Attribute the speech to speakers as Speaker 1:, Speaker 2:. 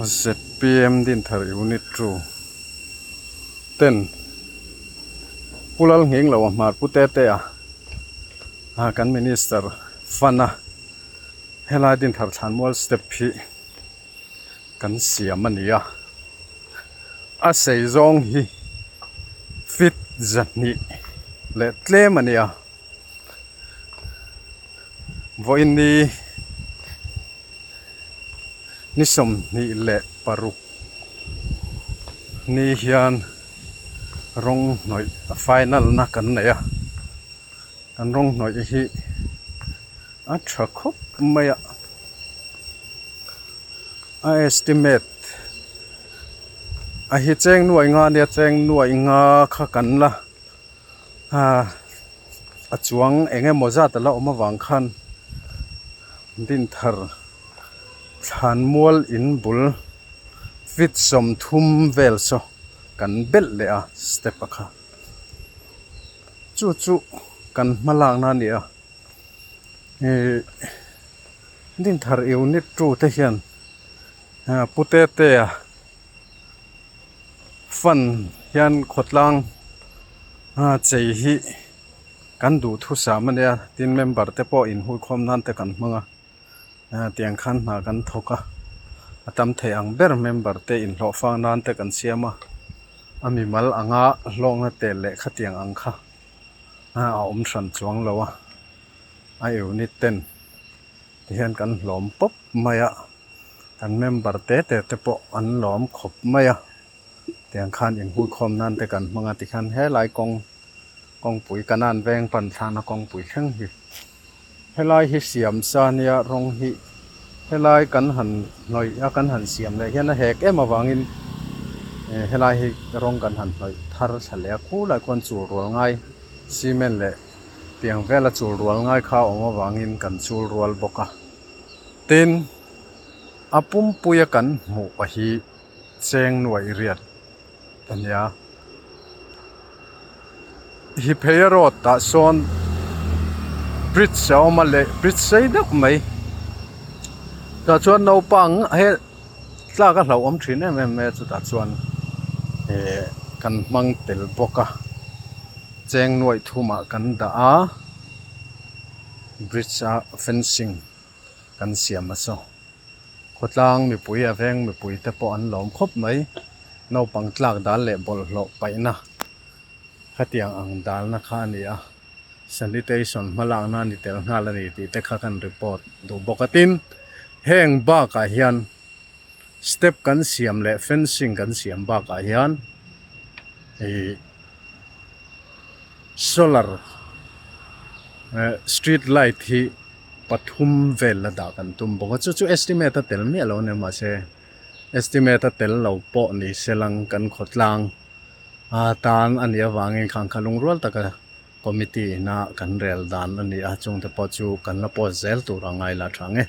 Speaker 1: Zpm Dinthar Unit 2 ten Pu Lalnghing lo a hmar Pu Tete a ah kan Minister fund a helai Dinthar Thlanmual step hi kan siam a ni a a sei zawng hi feet 200 leh tlem a ni a vawiin ni. Ni 26 ni hian rawng hnawih a final na kan nei a, kan rawng hnawih hi a tha khawp mai a, a estimate a hi cheng nuai nga nia cheng nuai nga kha kan la a chuang eng emaw zat a la awm avang khan Dinthar thlanmual in bul feet 30 vel saw kan belh leh a step a kha chu chu kan hma lakna a ni a ihh Dinthar unit two te hian Pu Tetea fund hian khawtlang chei hi kan duh thusam a nia tin member te pawh inhuikhawm nan te kan hmang a tiang khan hna kan thawk a a tam thei ang ber member te inhlawh fang nan te kan siam a a mimal anga hlawkna tel leh khatiang ang kha a awm hran chuang lo a a unit ten tihian kan hlawm pawp mai a. Kan member te te te pawh an lawm khawp mai a, tiang khan inhuikhawm nan te kan hmang a tikhian helai kawng kawngpui kanan veng pan thlana kawngpui thleng hi helai hi siam sa nia rawng hi helai kan han hnawih a kan han siam leh hian a hek em avangin helai hi rawng kan han hnawih thar thla leh a khulai khuan chul rual ngai cement leh tiang vela chul rual ngai kha a awm avangin kan chul rual bawk a. Tin, a pumpuia kan hmuh a hi cheng nuaih riat a nia. Hi phei a road ah sawn bridge a awm a leh bridge sei deuh mai tah chuan naupang he tlak a hlauhawm thin em em mai a chutah chuan eh kan hmang tel bawk a cheng nuaih thumah kan dah a. Bridge a fencing kan siam a saw. Khawtlang mipui a veng mipui te pawh an lawm khawp mai. Naupang tlak dal leh bawlhhlawh paihna khatiang ang dalna kha a ni a. Sanitation hmalakna a ni tel nghal a ni tih te kha kan report duh bawk a. Tin, heng bakah hian step kan siam leh fencing kan siam bakah hian ih solar street light hi pathum vel la dah kan tum bawk a chu chu estimate a tel miah lo a ni mahse estimate a tel lo pawh ni se lang kan khawtlang a tan a nih avangin khang kha lungrual taka committee ina kan rel dan a ni a chungte pawh chu kan la post zel tur a ngai la tha ang e.